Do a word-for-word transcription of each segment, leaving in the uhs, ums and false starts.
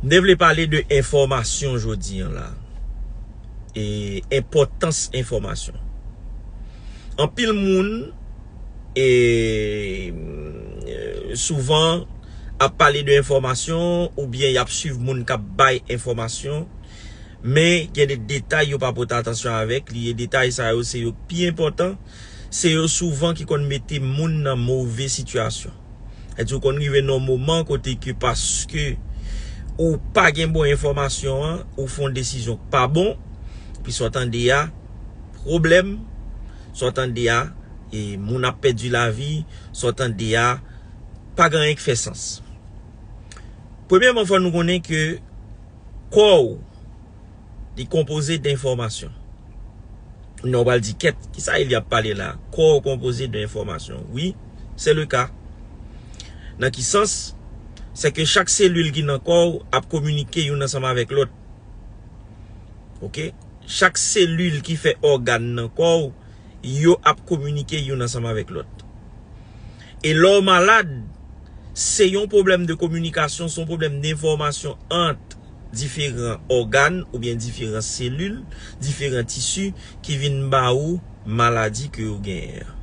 M te vle pale de enfòmasyon jodi an la. E enpòtans enfòmasyon. Anpil moun, e, souvan ap pale de enfòmasyon oubyen y ap swiv moun k ap bay enfòmasyon, men gen de detay yo pa pote atansyon avèk li, e detay sa yo se yo k pi enpòtan, se yo souvan ki konn mete moun nan move sitiyasyon. Sètadi ou konn rive nan yon moman kote ke paske ou pa gen bon enfòmasyon an, ou fè yon desizyon k pa bon, epi sa w tande a, pwoblèm, sa w tande a, e moun ap pèdi lavi, sa w tande a, pa gen anyen k fè sans. Premyèman, fò nou konnen ke kò w, li konpoze de enfòmasyon. Kounye a w pral di, kèt, kisa Eli ap pale la? Kò w konpoze de enfòmasyon. Wi, se le ka. Nan ki sans? Se ke chak selil ki nan kò w ap kominike youn ansanm avèk lòt. Oke? Chak selil ki fè ògàn nan kò w, yo ap kominike youn ansanm avèk lòt. E lè w malad, se yon pwoblèm de kominikasyon, se yon pwoblèm de enfòmasyon ant diferan ògàn oubyen diferan selil, diferan tisi ki vin ba ou maladi ke ou genyen an.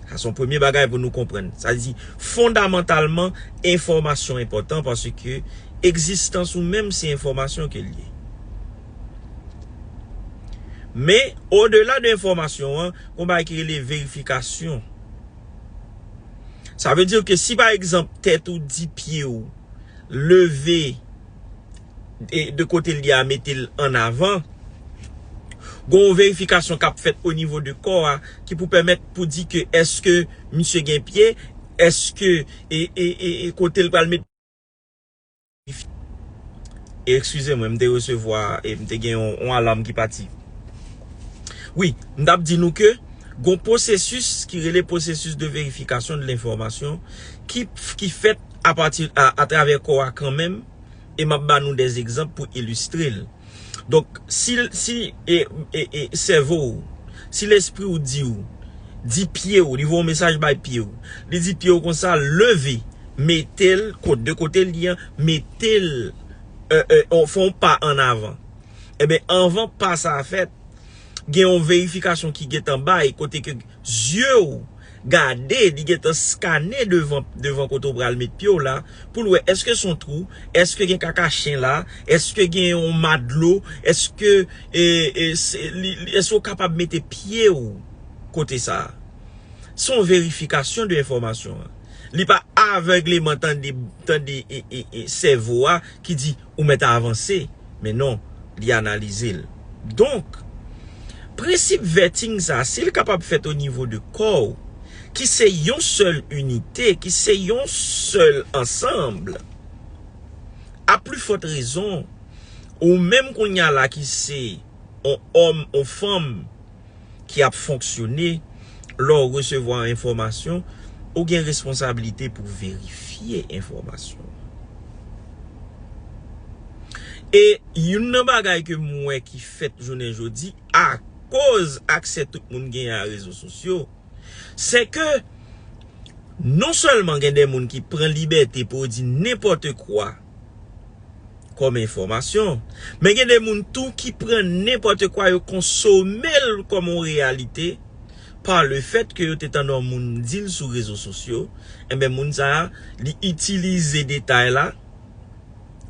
Sa se yon premye bagay pou nou konprann. Sa di, fondamantalman, enfòmasyon enpòtan paske egzistans ou menm se enfòmasyon ke l ye. Men, odela de enfòmasyon an, gon bagay ki rele verifikasyon. Sa vle di ke si, pa egzanp, tèt ou di pye w leve e de kote l ye a, mete l an avan, gon verifikasyon k ap fèt o nivo de kò a ki pou pèmèt pou di ke èske misye gen pye, èske e, e, e, e kote l pral met. Eskize mwen, m te resevwa, e m te gen yon, yon alam ki pati. Wi, m t ap di nou ke gon pwosesis ki rele pwosesis de verifikasyon de lenfòmasyon ki, ki fèt apati, a, atravè kò a kanmenm, e m ap ba nou de egzanp pou ilistre l. Donk, si, si e, e, e sèvo w, si lespri w di w, di pye w, li voye yon mesaj bay pye w, li di pye w konsa, leve, mete l kot, de kote l ye an, mete l, e, e, fè yon pa an avan. Ebyen, anvan pa sa a fèt, gen yon verifikasyon ki gentan bay, kote ke zye w gade, li gentan skane devan, devan kote w pral met pye w la, pou l wè èske se yon twou, èske gen kaka chen la, èske gen yon ma dlo, èske, e, e, se, li, li, èske w kapab mete pye w kote sa a. Se yon verifikasyon de enfòmasyon an. Li pa avègleman tande, tande, e, e, e, sèvo a ki di ou mèt avanse. Men non, li analize l. Donk, prensip vetting sa, si l kapab fèt o nivo de kò w, ki se yon sèl inite, ki se yon sèl ansanm, a pli fòt rezon, ou menm kounye a la ki se yon òm, yon fanm, ki ap fonksyone, lè w resevwa enfòmasyon, ou gen responsablite pou verifye enfòmasyon. E youn nan bagay ke m wè ki fèt jounen jodi, akoz aksè tout moun genyen a rezo sosyo, se ke non sèlman gen de moun ki pran libète pou yo di nenpòt kwa, kòm enfòmasyon. Men gen de moun tou ki pran nenpòt kwa, yo konsome l kòm yon reyalite, pa le fèt ke yo te tande yon moun di l sou rezo sosyo, enben, moun sa a, li itilize detay la,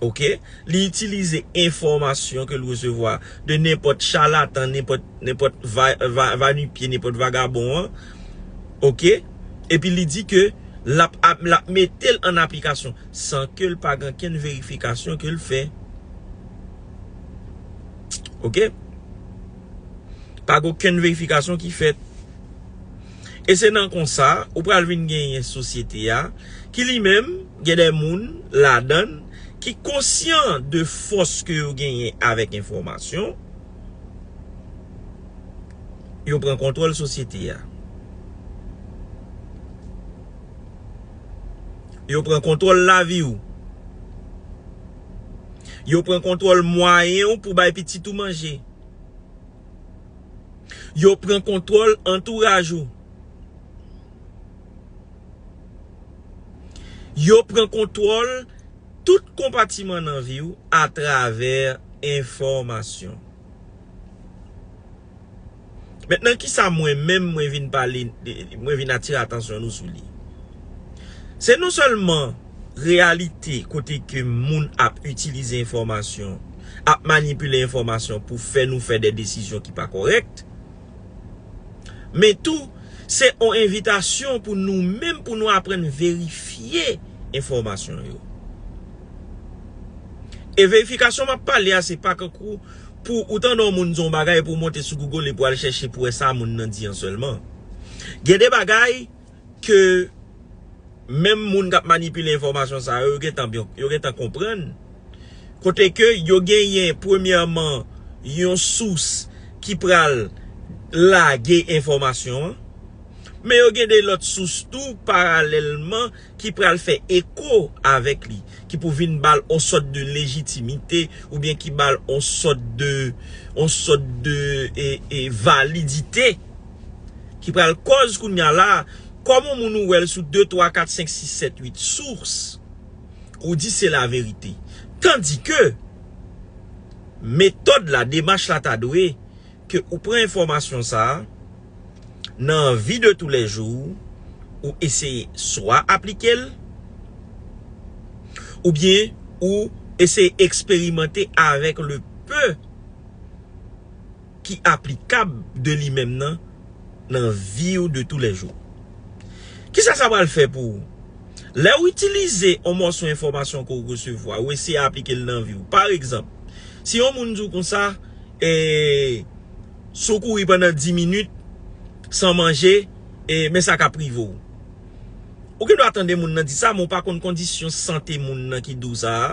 oke? Li itilize enfòmasyon ke l resevwa de nenpòt chalatan, nenpòt, nenpòt va, va, va nu pieds, nenpòt vagabon an, oke? Epi li di ke l ap, ap, l ap mete l an aplikasyon san ke l pa gen okenn verifikasyon ke l fè. Oke? Pa gen okenn verifikasyon ki fèt. E se nan konsa, ou pral vin genyen sosyete a, ki li menm, gen de moun ladan l, ki konsyan de fòs ke yo genyen avèk enfòmasyon, yo pran kontwòl sosyete a. Yo pran kontwòl lavi w. Yo pran kontwòl mwayen w pou bay pitit ou manje. Yo pran kontwòl antouraj ou. Yo pran kontwòl tout konpatiman nan vi w atravè enfòmasyon. Mentnan, kisa mwen menm mwen vin pale, mwen vin atire atansyon nou sou li? Se non sèlman reyalite kote ke moun ap itilize enfòmasyon, ap manipile enfòmasyon pou fè nou fè de desizyon ki pa kòrèk, men tou, se yon envitasyon pou nou menm, pou nou aprann verifye enfòmasyon yo. E verifikasyon m ap pale a, se pa kankou pou ou tande yon moun di yon bagay, pou w monte sou Google epi w al chèche pou wè sa moun nan di an sèlman. Gen de bagay ke menm moun k ap manipile enfòmasyon sa yo, yo gentan byen, yo gentan konprann. Kote ke yo genyen, premyèman, yon sous ki pral lage enfòmasyon an, men yo gen de lòt sous tou, paralèlman, ki pral fè eko avèk li, ki pou vin ba l yon sòt de lejitimite, oubyen ki ba l yon sòt de, yon sòt de, e, e, validite, ki pral kòz kounye a la, kòm yon moun ou wè l sou de, twa, kat, senk, sis, sèt, uit sous, ou di se laverite. Tandike, metòd la, demach la ta dwe ke ou pran enfòmasyon sa a nan vi de toulèjou, ou eseye swa aplike l, oubyen ou eseye eksperimante avèk le peu ki aplikab de li menm nan, nan vi w de toulèjou. Kisa sa pral fè pou ou? Lè w itilize yon mòso enfòmasyon ke w resevwa, ou eseye aplike l nan vi w. Pa egzanp, si yon moun di w konsa, e, si w kouri pandan dis minit san manje, e, men sa k ap rive w. Ou gen dwa tande moun nan di sa, men w pa konn kondisyon sante moun nan ki di w sa a.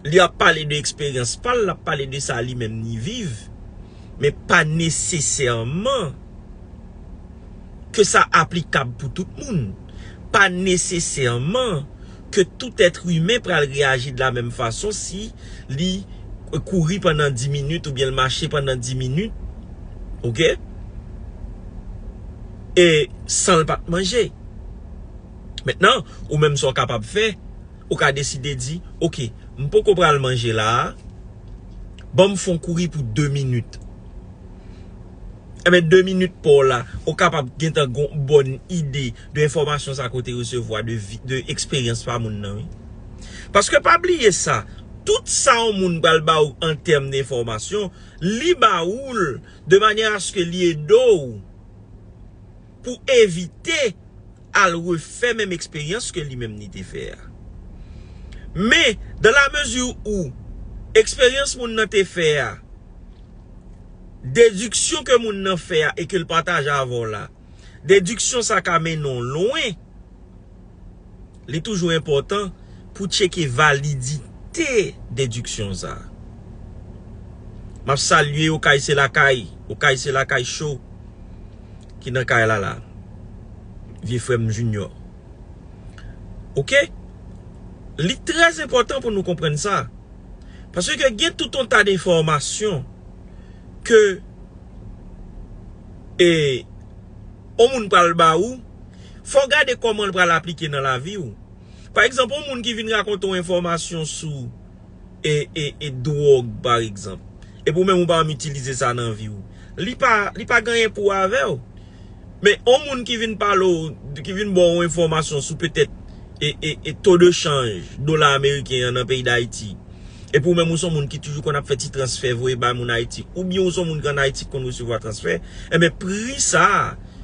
Li ap pale de eksperyans pa l, l ap pale de sa li menm li viv, men pa nesesèman ke sa aplikab pou tout moun. Pa nesesèman ke tout èt imen pral reyaji de la menm fason si li kouri pandan dis minit oubyen l mache pandan dis minit, oke? E san l pa t manje. Mentnan, ou menm sa w kapab fè, ou ka deside di, oke, m poko pral manje la a, ban m fè yon kouri pou de minit. Enben, de minit pa w la, ou kapab gentan gen yon bòn ide de enfòmasyon sa ke w te resevwa, de vi, de eksperyans pa moun nan, wi. Paske pa bliye sa, tout sa yon moun pral ba ou an tèm de enfòmasyon, li ba ou l de manyè aske li ede w pou evite al refè menm eksperyans ke li menm li te fè a. Men, dans la mesure où eksperyans moun nan te fè a, dediksyon ke moun nan fè a e ke l pataje avè w la, dediksyon sa ka mennen w lwen, li toujou enpòtan pou tcheke validite dediksyon sa. M ap salye Okay se lakay, Okay se lakay cho ki nan kay la la. Vye frè m Junior. Oke? Li trè enpòtan pou nou konprann sa. Paske gen tout yon ta de enfòmasyon ke, e, yon moun pral ba ou, fò w gade kòman l pral aplike nan lavi w. Pa egzanp, yon moun ki vin rakonte w enfòmasyon sou, e, e, e, dwòg, pa egzanp. Epi ou menm ou pa janm itilize sa nan vi w. Li pa, li pa gen anyen pou w avè w. Men, yon moun ki vin pale w, ki vin ba w yon enfòmasyon sou petèt, e, e, e, to de chanj dola ameriken an nan peyi Dayiti. Epi ou menm ou se yon moun ki toujou konn ap fè ti transfè voye bay moun Ayiti, oubyen ou se yon moun ki ann Ayiti ki konn resevwa transfè, enben, pri sa a,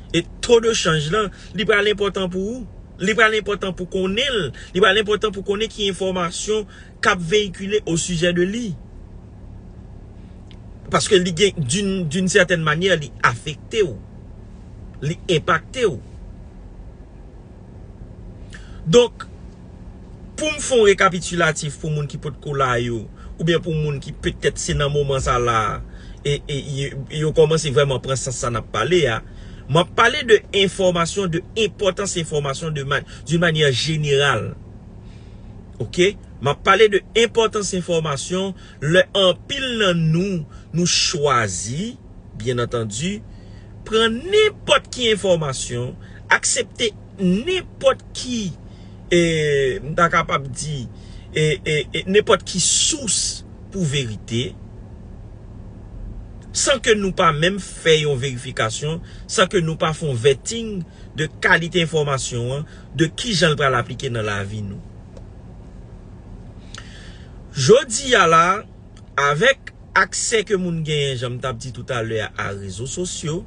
e to de chanj lan, li pral enpòtan pou ou. Li pral enpòtan pou konnen l. Li pral enpòtan pou konnen ki enfòmasyon k ap veyikile o sijè de li. Paske li gen, d'une, d'une certaine manière, li afekte w. Li enpakte w. Donk, pou m fè yon rekapitilatif pou moun ki potko la yo, oubyen pou moun ki petèt se nan moman sa la, e, e, e, yo kòmanse vrèman pran sans sa n ap pale a, m ap pale de enfòmasyon, de enpòtans enfòmasyon de man-, d'une manière générale. Oke? M ap pale de enpòtans enfòmasyon lè anpil nan nou, nou chwazi, byen antandi, pran nenpòt ki enfòmasyon, aksepte nenpòt ki, e, m ta kapab di, e, e, e, nenpòt ki sous pou verite, san ke nou pa menm fè yon verifikasyon, san ke nou pa fè yon vetting de kalite enfòmasyon an, de ki jan l pral aplike nan lavi nou. Jodi a la, avèk aksè ke moun genyen, jan m t ap di toutalè a, a rezo sosyo,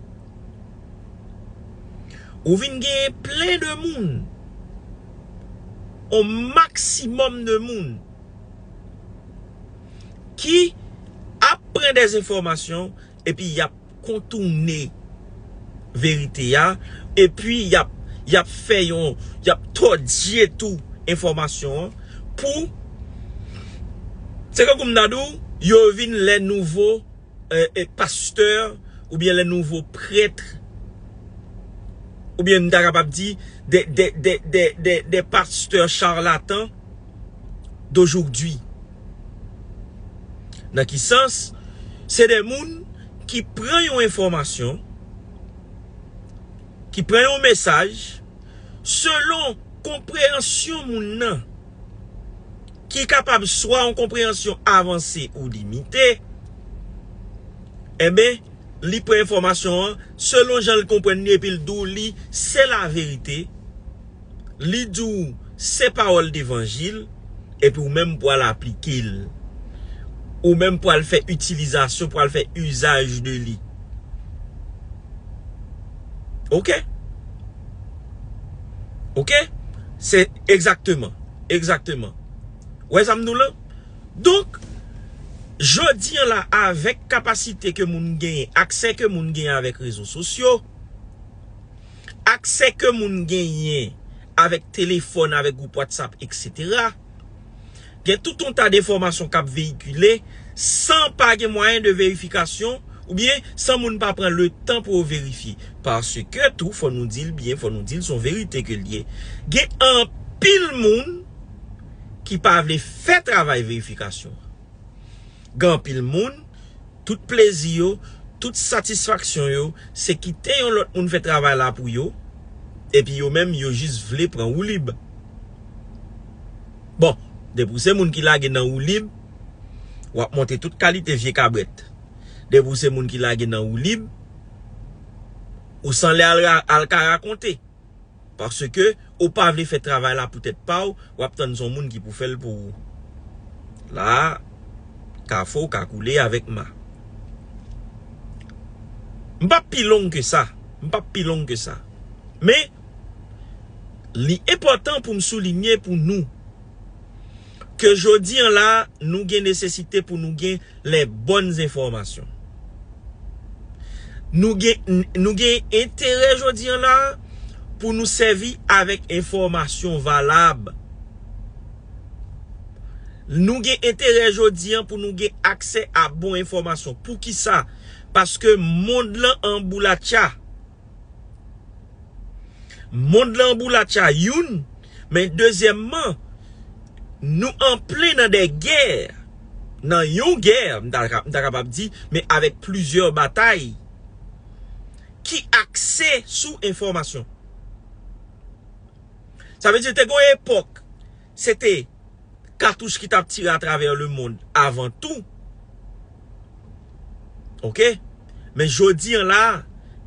ou vin genyen plen de moun, yon maksimòm de moun, ki ap pran de enfòmasyon, epi y ap kontoune verite a, epi y ap, y ap fè yon, y ap tòdye tou enfòmasyon an pou, se kankou m ta di w, yo vin lè nouvo, e, e, pastè, oubyen lè nouvo prèt, oubyen m ta kapab di, de, de, de, de, de, de pastè charlatan d'aujourd'hui. Nan ki sans? Se de moun ki pran yon enfòmasyon, ki pran yon mesaj, selon konpreyansyon moun nan, ki kapab swa yon konpreyansyon avanse ou limite, enben, li pran enfòmasyon an selon jan l konprann li, epi l di w li se laverite, li di w se pawòl devanjil, epi ou menm pral aplike l. Ou menm pral fè itilizasyon, pral fè izaj de li. Oke? Oke? Se egzakteman. Egzakteman. Ou wè sa m di w lan? Donk, jodi an la, avèk kapasite ke moun genyen, aksè ke moun genyen avèk rezo sosyo, aksè ke moun genyen avèk telefòn, avèk gwoup WhatsApp, etsetera, gen tout yon ta de enfòmasyon k ap veyikile san pa gen mwayen de verifikasyon, oubyen san moun pa pran le tan pou yo verifye. Paske tou, fò nou di l byen, fò nou di l se yon verite ke l ye. Gen anpil moun ki pa vle fè travay verifikasyon an. Gen anpil moun, tout plezi yo, tout satisfaksyon yo, se kite yon lòt moun fè travay la pou yo, epi yo menm, yo jis vle pran woulib. Bon, depi w se moun ki lage nan woulib, w ap monte tout kalite vye kabrèt. Depi w se moun ki lage nan woulib, ou sanlè al, al ka rakonte. Paske ou pa vle fè travay la pou tèt pa w, w ap tann se yon moun ki pou fè l pou ou. La, kafou ka koule avèk ma. M p ap pi long ke sa. M p ap pi long ke sa. Men, li enpòtan pou m soulinye pou nou ke jodi an la, nou gen nesesite pou nou gen les bonnes informations. Nou gen, nou gen enterè jodi an la pou nou sèvi avèk enfòmasyon valab. Nou gen enterè jodi an pou nou gen aksè a bon enfòmasyon. Poukisa? Paske mond lan anboulatcha. Mond lan anboulatcha youn, men dezyèmman, nou anplen nan de gè, nan yon gè, m ta, m ta kapab di, men avèk plizyè batay ki akse sou enfòmasyon. Sa vle di, te gen yon epòk, se te katouch ki t ap tire atravè lemonn avan tou. Oke? Men jodi an la,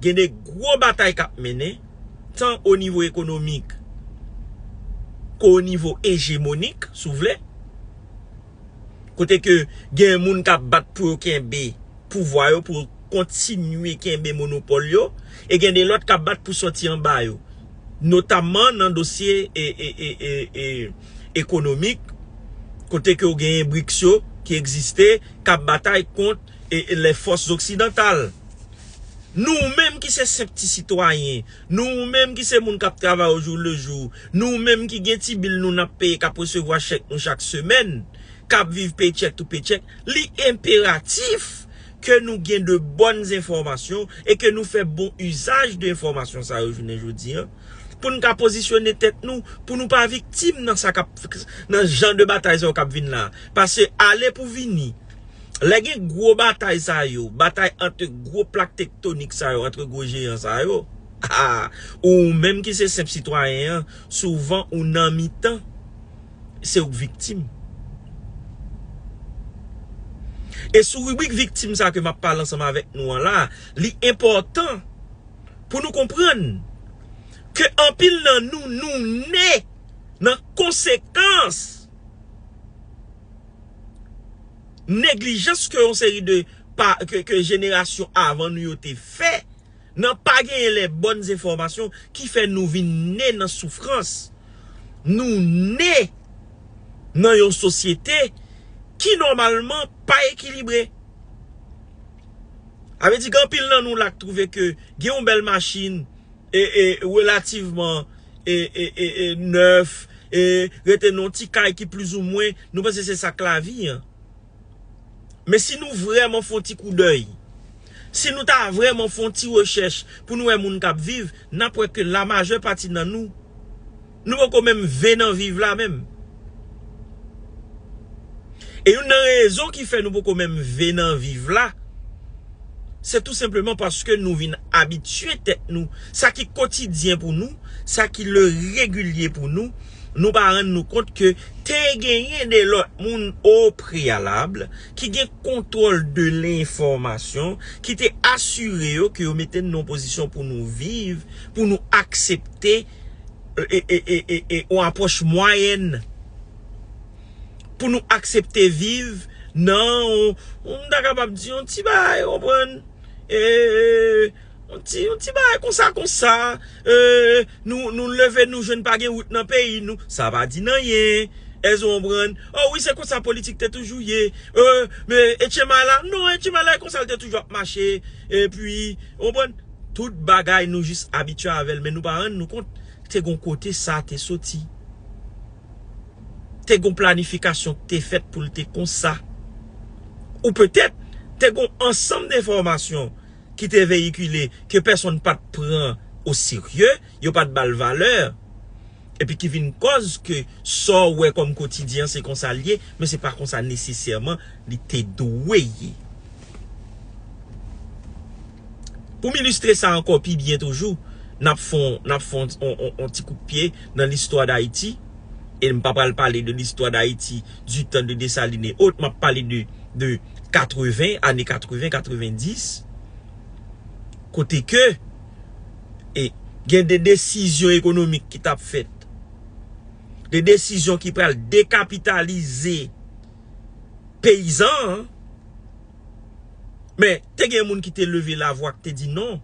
gen de gwo batay k ap mennen, tan o nivo ekonomik, ke o nivo ejemonik, si w vle. Kote ke gen moun k ap bat pou yo kenbe pouvwa yo, pou yo kontinye kenbe monopòl yo, e gen de lòt k ap bat pou sòti anba yo. Notamman nan dosye e, e, e, e, e, ekonomik, kote ke w genyen briks yo ki egziste, k ap batay kont e, e, les forces occidentales. Nou menm ki se senp ti sitwayen, nou menm ki se moun k ap travay au jour le jour, nou menm ki gen ti bil nou n ap peye, k ap resevwa chèk nou chak semèn, k ap viv paycheck to paycheck, li enperatif ke nou gen de bonnes informations e ke nou fè bon izaj de enfòmasyon sa yo jounen jodi an, pou n ka pozisyone tèt nou, pou nou pa viktim nan sa k ap, nan jan de batay sa yo k ap vin la. Paske ale pou vini, lè gen gwo batay sa yo, batay ant gwo plak tektonik sa yo, ant gwo jeyan sa yo, ah, ou menm ki se senp sitwayen an, souvan ou nan mitan, se ou k viktim. E sou ribrik viktim sa ke m ap pale ansanm avèk nou an la, li enpòtan pou nou konprann ke anpil nan nou, nou ne nan konsekans neglijans ke yon seri de pa, ke, ke jenerasyon avan nou yo te fè, nan pa genyen lè bòn enfòmasyon ki fè nou vin ne nan soufrans. Nou ne nan yon sosyete ki nòmalman pa ekilibre. A vle di gen anpil nan nou la k twouve ke gen yon bèl machin e, e relativman e, e, e, e nèf, e rete nan yon ti kay ki plizoumwen, nou panse se sa k lavi an. Men si nou vrèman fè yon ti koudèy, si nou ta vrèman fè yon ti rechèch pou nou wè moun k ap viv, n ap wè ke lamajè pati nan nou, nou poko menm ve nan viv la menm. E youn nan rezon ki fè nou poko menm ve nan viv la, se tou senpleman paske nou vin abitye tèt nou, sa ki kotidyen pou nou, sa ki le regilye pou nou, nou pa rann nou kont ke te genyen de lòt moun o preyalab ki gen kontwòl de lenfòmasyon, ki te asire yo ke yo mete n nan yon pozisyon pou nou viv, pou nou aksepte e, e, e, e, e, yon apwòch mwayèn, pou nou aksepte viv nan yon, m ta kapab di yon ti bagay, w konprann? E, yon ti, yon ti bagay konsa, konsa. E, nou, nou leve, nou jwenn pa gen wout nan peyi nou. Sa pa di n anyen. Èske w konprann? O wi, se konsa politik te toujou ye. E, men Etchema la, non, Etchema la, e konsa l te toujou ap mache. Epi, w konprann? Tout bagay nou jis abitye avè l, men nou pa rann nou kont te gon kote sa te soti. Te gon planifikasyon k te fèt pou l te konsa. Ou petèt, te gon ansanm de enfòmasyon ki te veyikile ke pèsonn pa t pran o serye, yo pa t ba l valè, epi ki vin kòz ke sa w wè kòm kotidyen se konsa l ye, men se pa konsa nesesèman li te dwe ye. Pou m ilistre sa ankò pi byen toujou, n ap fè on, n ap fè on, on, on, on ti kout pye nan listwa Dayiti. E m pa pral pale de listwa Dayiti du temps de Dessalines et autres, m ap pale de, de katreven, ane katreven, katrevendis, kote ke e gen de desizyon ekonomik ki t ap fèt, de desizyon ki pral dekapitalize peyizan an. Men, te gen moun ki te leve lavwa, ki te di non.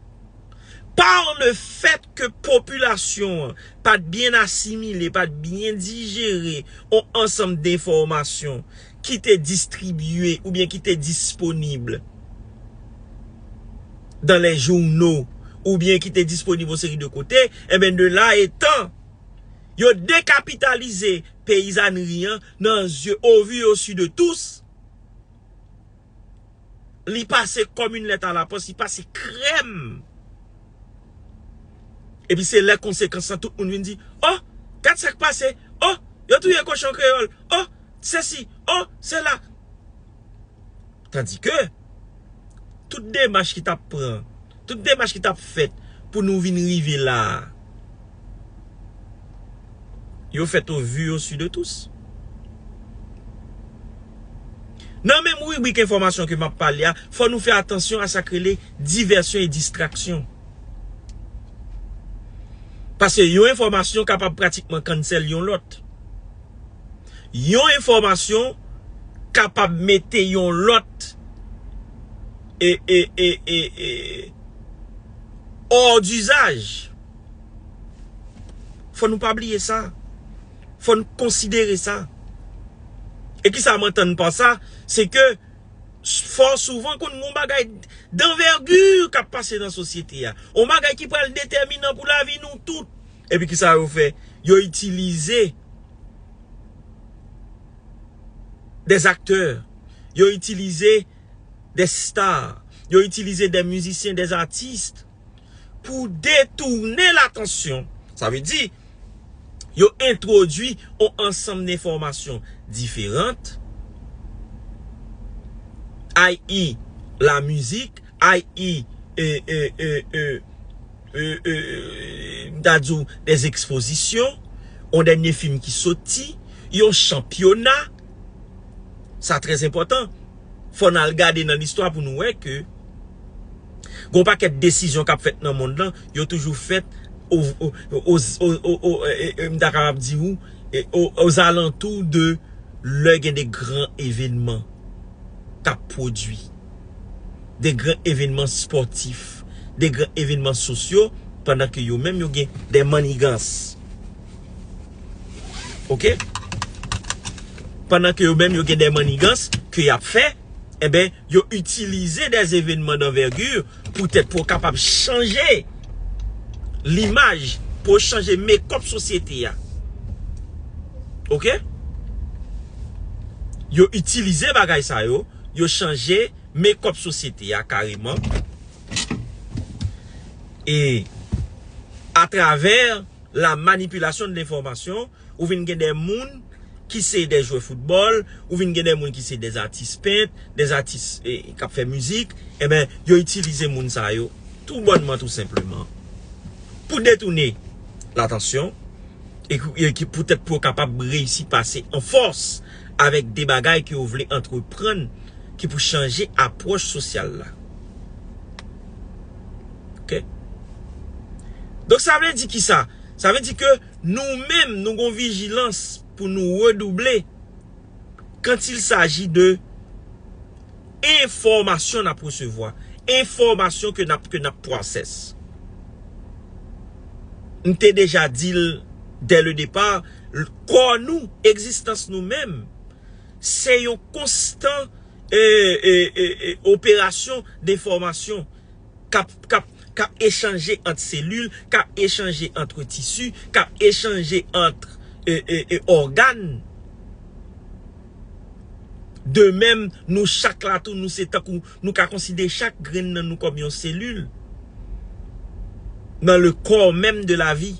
Par le fait que popilasyon an pa t byen asimile, pa t byen dijere on ansanm de enfòmasyon ki te distribye oubyen ki te disponib dans les journaux, oubyen ki te disponib yon seri de kote, enben, de là étant, yo dekapitalize peyizanri an nan zye, au vu et au su de tous. Li pase comme une lettre à la poste, li pase krèm. Epi se lè konsekans lan, tout moun vin di, o, gad sa k pase, o, yo touye kochon kreyòl, o, sesi, o, sela. Tandike, tout demach ki t ap pran, tout demach ki t ap fèt pou nou vin rive la a, yo fèt au vu et au su de tous. Nan menm ribrik enfòmasyon ke m ap pale a, fò nou fè atansyon a sa k rele divèsyon e distraksyon. Paske yon enfòmasyon kapab pratikman cancel yon lòt. Yon enfòmasyon kapab mete yon lòt e, e, e, e, e, hors d'usage. Fò nou pa bliye sa. Fò nou konsidere sa. E kisa m antann pa sa, se ke fò souvan konn gon bagay danvègi k ap pase nan sosyete a. On bagay ki pral detèminan pou lavi nou tout. Epi kisa yo fè? Yo itilize des acteurs, yo itilize des stars, yo itilize des musiciens, des artistes pou detounen latansyon. Sa vle di, yo entwodui on ansanm de enfòmasyon diferan, i e la mizik, i e, e, e, e, e, e, m ta di w, des ekspozisyon, on dènye fim ki soti, yon chanpyona, sa trè enpòtan. Fò n al gade nan listwa pou nou wè ke gon pakèt desizyon k ap fèt nan mond lan, yo toujou fèt o, o, o, o, o, o, e, e, e, m ta kapab di ou, e, o, ozalantou de lè gen de gran evènman k ap pwodui, de gran evènman spòtif, de gran evènman sosyo, pandan ke yo menm yo gen de mannigans. Oke? Pandan ke yo menm yo gen de mannigans ke y ap fè, enben, yo itilize de evènman danvègi poutèt pou yo kapab chanje limaj, pou yo chanje mekòp sosyete a. Oke? Yo itilize bagay sa yo, yo chanje mekòp sosyete a kareman. E atravè la manipulation de l'information, ou vin gen de moun ki se de jwè foutbòl, ou vin gen de moun ki se de atis pent, de atis, e, k ap fè mizik, enben, yo itilize moun sa yo tou bònman, tou senpleman, pou detounen latansyon, e, e ki poutèt pou yo kapab reyisi pase an fòs avèk de bagay ke yo vle antreprann ki pou chanje apwòch sosyal la. Oke? Donk, sa vle di ki sa? Sa vle di ke nou menm, nou gon vijilans pou nou redouble quand il s'agit de enfòmasyon n ap resevwa, enfòmasyon ke n ap, ke n ap pwosès. M te deja di l dès le départ, kò nou, egzistans nou menm, se yon konstan, e, e, e, e, operasyon denfòmasyon k ap, k ap, k ap echanje ant selil, k ap echanje ant tisi, k ap echanje ant, e, e, e, ògàn. De menm, nou chak la tou, nou se tankou, nou ka konsidere chak grenn nan nou kòm yon selil dans le corps même de la vie.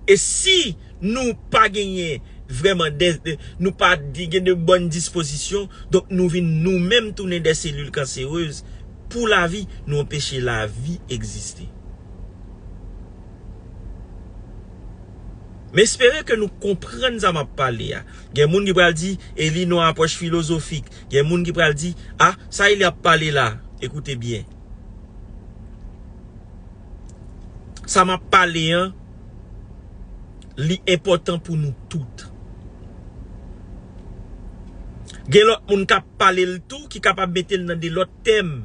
E si nou pa genyen vrèman de, de, nou pa di, gen de bòn dispozisyon, donk nou vin nou menm tounen de selil kanserez pou lavi, nou anpeche lavi egziste. M espere ke nou konprann sa m ap pale a. Gen moun ki pral di, e li nan apwòch filozofik. Gen moun ki pral di, a, sa e li ap pale la. Ekoute byen. Sa m ap pale an, li enpòtan pou nou tout. Gen lòt moun k ap pale l tou, ki kapab mete l nan de lòt tèm,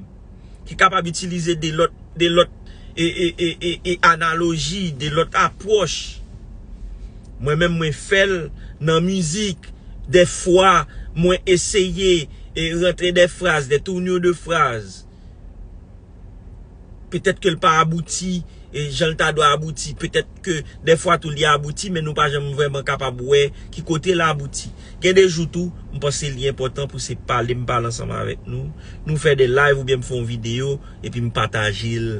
ki kapab itilize de lòt, de lòt, e, e, e, e, e analoji, de lòt apwòch. Mwen menm, mwen fè l nan mizik. Dèfwa, mwen eseye, e, rantre de fraz, de tournure de fraz. Petèt ke l pa abouti, e, jan l ta dwe abouti. Petèt ke dèfwa tou li abouti, men nou pa janm vrèman kapab wè ki kote l abouti. Gen de jou tou, m panse li enpòtan pou se pale m pale ansanm avèk nou. Nou fè de live oubyen m fè yon videyo, epi m pataje l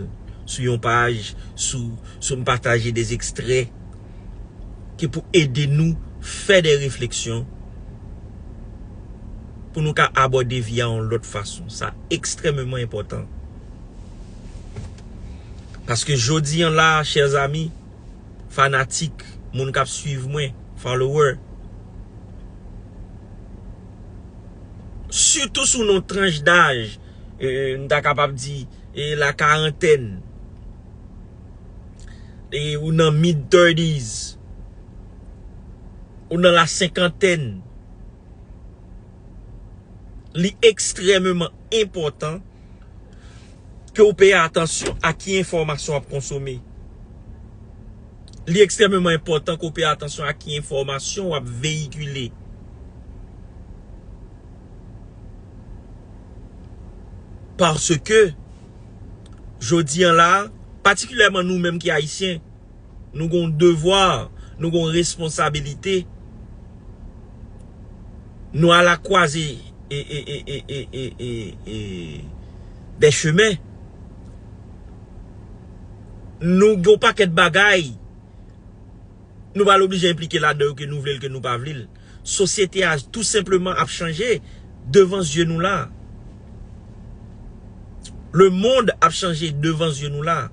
sou yon paj, sou, sou m pataje de ekstrè ki pou ede nou fè de refleksyon pou nou ka abòde vi a yon lòt fason. Sa ekstrèmeman enpòtan. Paske jodi an la, chè zami, fanatik, moun k ap swiv mwen, follower, sitou si w nan yon tranch daj, e, m ta kapab di, e, la karantèn, e, ou nan mid thirties, ou nan la senkantèn, li ekstrèmeman enpòtan ke w peye atansyon a ki enfòmasyon w ap konsome. Li ekstrèmeman enpòtan ke w peye atansyon a ki enfòmasyon w ap veyikile. Paske, jodi an la, patikilyèman nou menm ki ayisyen, nou gon devwa, nou gon responsabilite. Nou a la kwaze e, e, e, e, e, e, e, de chemen. Nou gon pakèt bagay. Nou pa oblije enplike ladan yo ke nou vle l, ke nou pa vle l. Sosyete a tou senpleman ap chanje devan zye nou la. Le monde ap chanje devan zye nou la.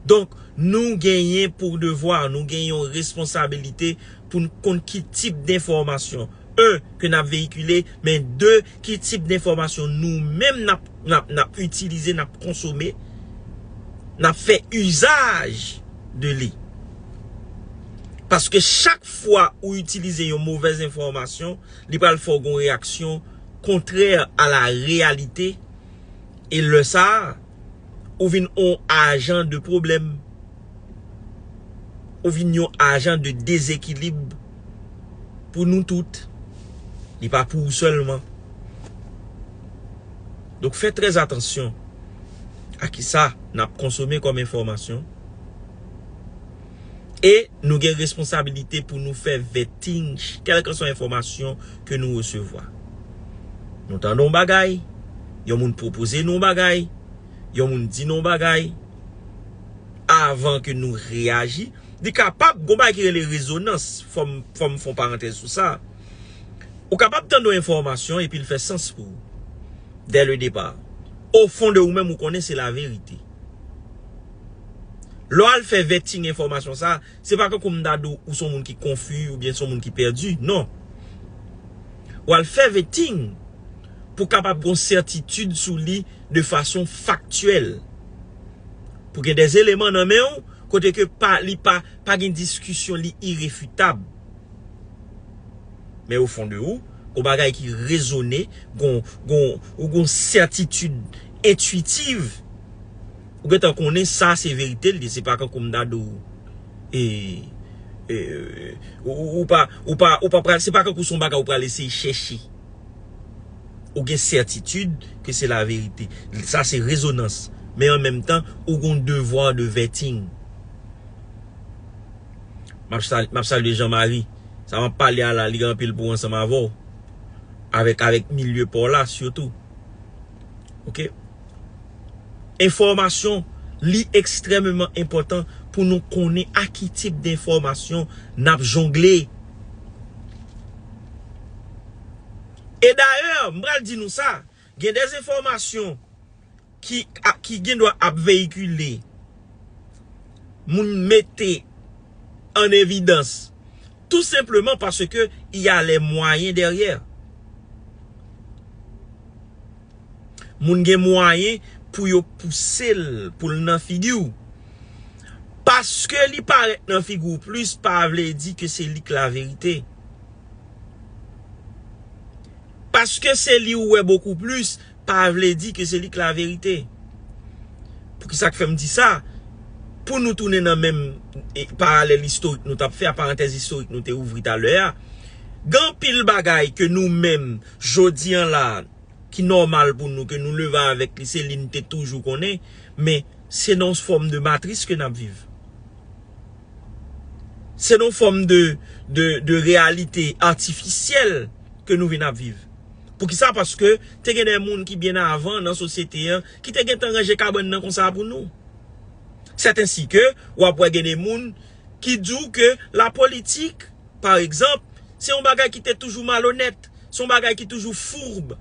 Donk, nou genyen pou devwa, nou gen yon responsabilite pou n konn ki tip denfòmasyon, un, ke n ap veyikile, men de, ki tip denfòmasyon nou menm n ap, n ap, n ap itilize, n ap konsome, n ap fè izaj de li. Paske chak fwa ou itilize yon movèz enfòmasyon, li pral fè w gon reyaksyon kontrè a la reyalite. E lè sa a, ou vin yon ajan de pwoblèm. Ou vin yon ajan de dezekilib pou nou tout. Li pa pou ou sèlman. Donk, fè trè atansyon a kisa n ap konsome kòm enfòmasyon. E nou gen responsabilite pou nou fè vetting kèlkanswa enfòmasyon ke nou resevwa. Nou tande yon bagay, yon moun pwopoze nou yon bagay, yon moun di nou yon bagay, avan ke nou reyaji, li kapab, gon bagay ki rele rezonans, fò m, fò m fè yon parantèz sou sa. Ou kapab tande yon enfòmasyon epi l fè sans pou ou, dès le départ. O fon de ou menm, ou konnen se laverite. Lè w al fè vetting enfòmasyon sa, se pa kankou m ta di w ou se yon moun ki konfi oubyen se yon moun ki pèdi. Non. W al fè vetting pou w kapab gon sètitid sou li de fason faktyèl. Pou gen dè eleman nan men w, kote ke pa, li pa, pa gen diskisyon, li irefitab. Men o fon de ou, gon bagay ki rezone, gon, gon, ou gon sètitid entwitiv. Ou gentan konnen sa se verite l ye, se pa kankou m ta di w, e, e, ou, ou pa, ou pa, ou pa pral, se pa kankou se yon bagay ou pral eseye chèche. Ou gen sètitid ke se laverite. Sa se rezonans. Men an menm tan, ou gon devwa de vetting. M ap sal-, m ap salye Jean Marie. Sa m ap pale a la, li gen anpil pou ansanm avè w. Avèk, avèk milye pa w la, sitou. Oke? Enfòmasyon, li ekstrèmeman enpòtan pou nou konnen a ki tip denfòmasyon n ap jongle. E dayè, m pral di nou sa, gen dè enfòmasyon ki, a, ki gen dwa ap veyikile, moun mete an evidans, tou senpleman paske y a les moyens derrière. Moun gen mwayen pou yo pouse l, pou l nan figi w. Paske li parèt nan figi w plis, pa vle di ke se li k laverite. Paske se li ou wè bokou plis, pa vle di ke se li k laverite. Poukisa k fè m di sa? Pou nou tounen nan menm, e, paralèl istorik nou t ap fè a, parantèz istorik nou te ouvri talè a, gen anpil bagay ke nou menm, jodi an la, ki nòmal pou nou, ke nou leve avèk li, se li n te toujou konnen, men se nan yon fòm de matris ke n ap viv. Se nan yon fòm de, de, de reyalite atifisyèl ke nou vin ap viv. Poukisa? Paske te gen de moun ki byen avan nan sosyete an, ki te gentan ranje kabann nan konsa pou nou. Sèt ensi ke w ap wè gen de moun ki di w ke lapolitik, pa egzanp, se yon bagay ki te toujou malonèt, se yon bagay ki toujou fourbe.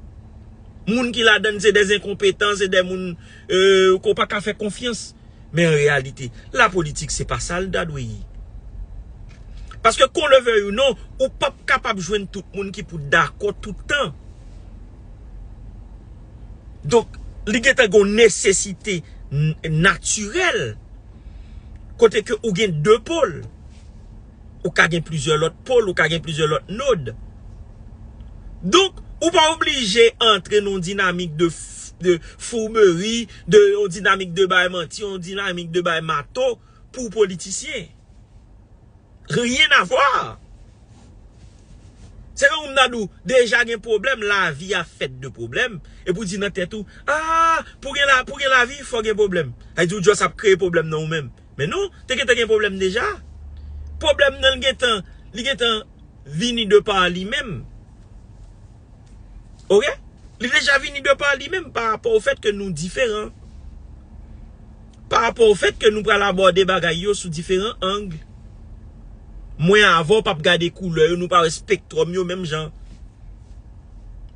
Moun ki ladann se de enkonpetan, se de moun, euh, ke w pa ka fè konfyans. Men an reyalite, lapolitik se pa sa l ta dwe ye. Paske qu'on le veuille ou non, ou p ap kapab jwenn tout moun ki pou dakò tout tan. Donk, li gentan gen yon nesesite n-, natirèl kote ke ou gen de pol. Ou ka gen plizyè lòt pol, ou ka gen plizyè lòt nod. Donk, ou pa oblije antre nan yon dinamik de f-, de foumeri, de yon dinamik de bay manti, yon dinamik de bay mato pou w politisyen. Rien à voir. Se tankou m ta di w, deja gen pwoblèm, lavi a fèt de pwoblèm, epi w di nan tèt ou, ah, pou gen la, pou gen lavi, fò gen pwoblèm. Sa vle di w just ap kreye pwoblèm nan ou menm. Men non, te gentan gen pwoblèm deja. Pwoblèm nan, li gentan, li gentan vini de pa li menm. Oke? Li deja vini de pa li menm pa rapò au fait que nou diferan. Pa rapò au fait que nou pral abòde bagay yo sou diferan ang. Mwen avè w p ap gade koulè yo, nou pa wè spektwòm yo menm jan.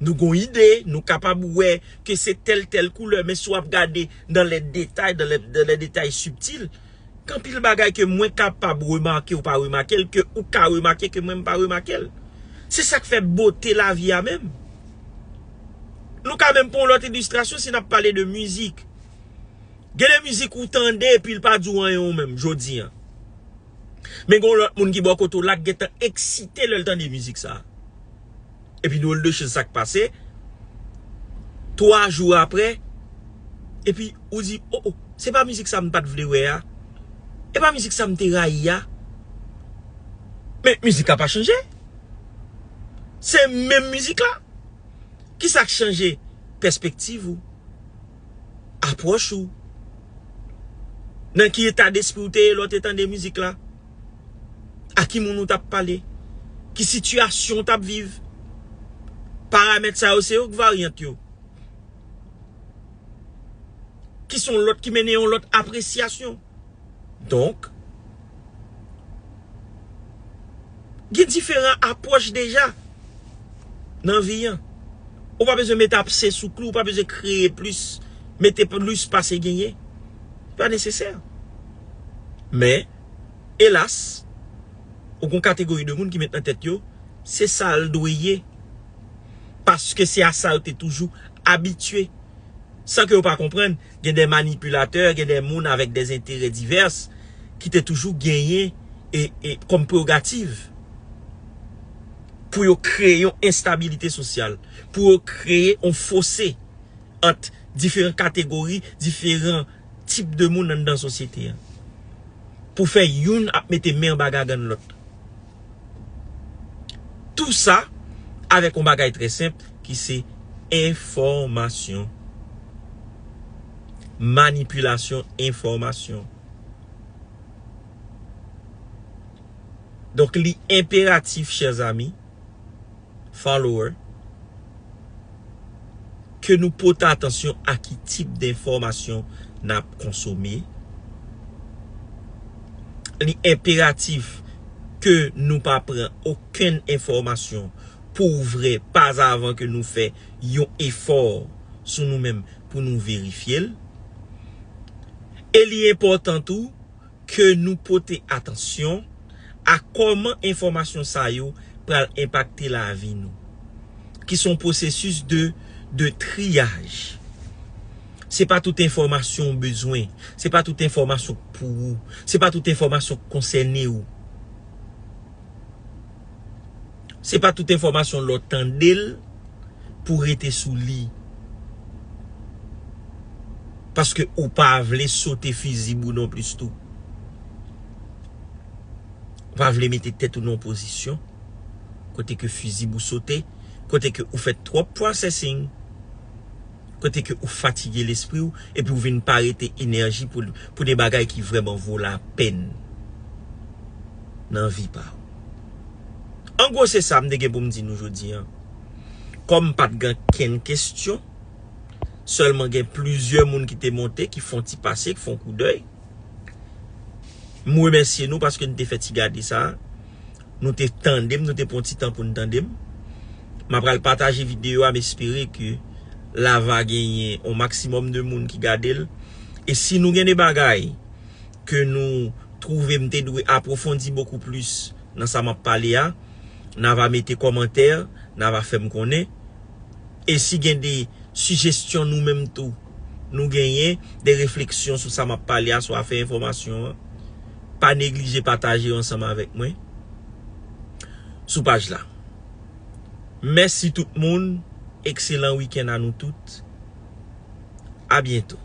Nou gon ide, nou kapab wè ke se tèl, tèl koulè, men si w ap gade dans les détails, dans les, dans les détails subtils, gen anpil bagay ke mwen kapab remake ou pa remake l, ke ou ka remake ke mwen m pa remake l. Se sa k fè bote lavi a menm. Nou ka menm pran yon lòt ilistrasyon si n ap pale de mizik. Gen de mizik ou tande epi l pa di w anyen ou menm jodi a. Men gen yon lòt moun ki bò kote w la k gentan eksite lè l tande mizik sa. Epi dwòl de chez sa k pase. Twa jou apre, epi ou di, "O, o, se pa mizik sa m pa t vle wè a. E pa mizik sa m te rayi a." Men mizik la pa chanje. Se menm mizik la. Kisa k chanje? Pèspektiv ou, apwòch ou, nan ki eta despri ou te ye lè w te tande mizik la, a ki moun ou t ap pale, ki sitiyasyon w t ap viv. Paramèt sa yo, se yo k varyant yo. Ki se yon lòt, ki mennen yon lòt apresyasyon. Donk, gen diferan apwòch deja nan vi an. Ou pa bezwen mete apse sou klou, ou pa bezwen kreye plis, mete plis pase genyen. Pa nesesè. Men, elas, ou gon kategori de moun ki met nan tèt yo, se sa l dwe ye. Paske se a sa yo te toujou abitye. San ke yo pa konprann, gen de manipilatè, gen de moun avèk de enterè divès ki te toujou genyen e, e kòm prerogativ pou yo kreye yon enstabilite sosyal, pou yo kreye yon fose ant diferan kategori, diferan tip de moun anndan sosyete an. Pou fè youn ap mete men anba gagann lòt. Tou sa avèk yon bagay trè senp ki se enfòmasyon. Manipilasyon enfòmasyon. Donk, li enperatif, chè zami, follower, ke nou pote atansyon a ki tip de enfòmasyon n ap konsome. Li enperatif ke nou pa pran okenn enfòmasyon pou vrè pa avan ke nou fè yon efò sou nou menm pou nou verifye l. E li enpòtan tou ke nou pote atansyon a kòman enfòmasyon sa yo pral enpakte lavi nou. Ki se yon pwosesis de, de triyaj. Se pa tout enfòmasyon w bezwen. Se pa tout enfòmasyon k pou ou. Se pa tout enfòmasyon k konsène ou. Se pa tout enfòmasyon lè w tande l pou w rete sou li. Paske ou pa vle sote fizib ou non plis tou. Ou pa vle mete tèt ou nan yon pozisyon kote ke fizib ou sote, kote ke ou fè twòp processing, kote ke ou fatige lespri w, epi ou vin pa rete enèji pou, pou de bagay ki vrèman vo lapèn nan vi pa w. An gwo, se sa m te gen pou m di nou jodi a. Kòm m pa t gen kenn kesyon, sèlman gen plizyè moun ki te monte, ki fè yon ti pase, ki fè yon koudèy. M remèsye nou paske nou te fè ti gade sa. Nou te tande m, nou te pran ti tan pou n tande m. M ap pral pataje videyo a, m espere ke l ava genyen yon maksimòm de moun ki gade l. E si nou gen de bagay ke nou twouve m te dwe apwofondi bokou plis nan sa m ap pale a, n ava mete kòmantè, n ava fè m konnen. E si gen de sijesyon nou menm tou, nou genyen de refleksyon sou sa m ap pale a, sou afè enfòmasyon an, pa neglije pataje yo ansanm avèk mwen sou paj la. Mèsi tout moun, ekselan wikenn a nou tout. A byento.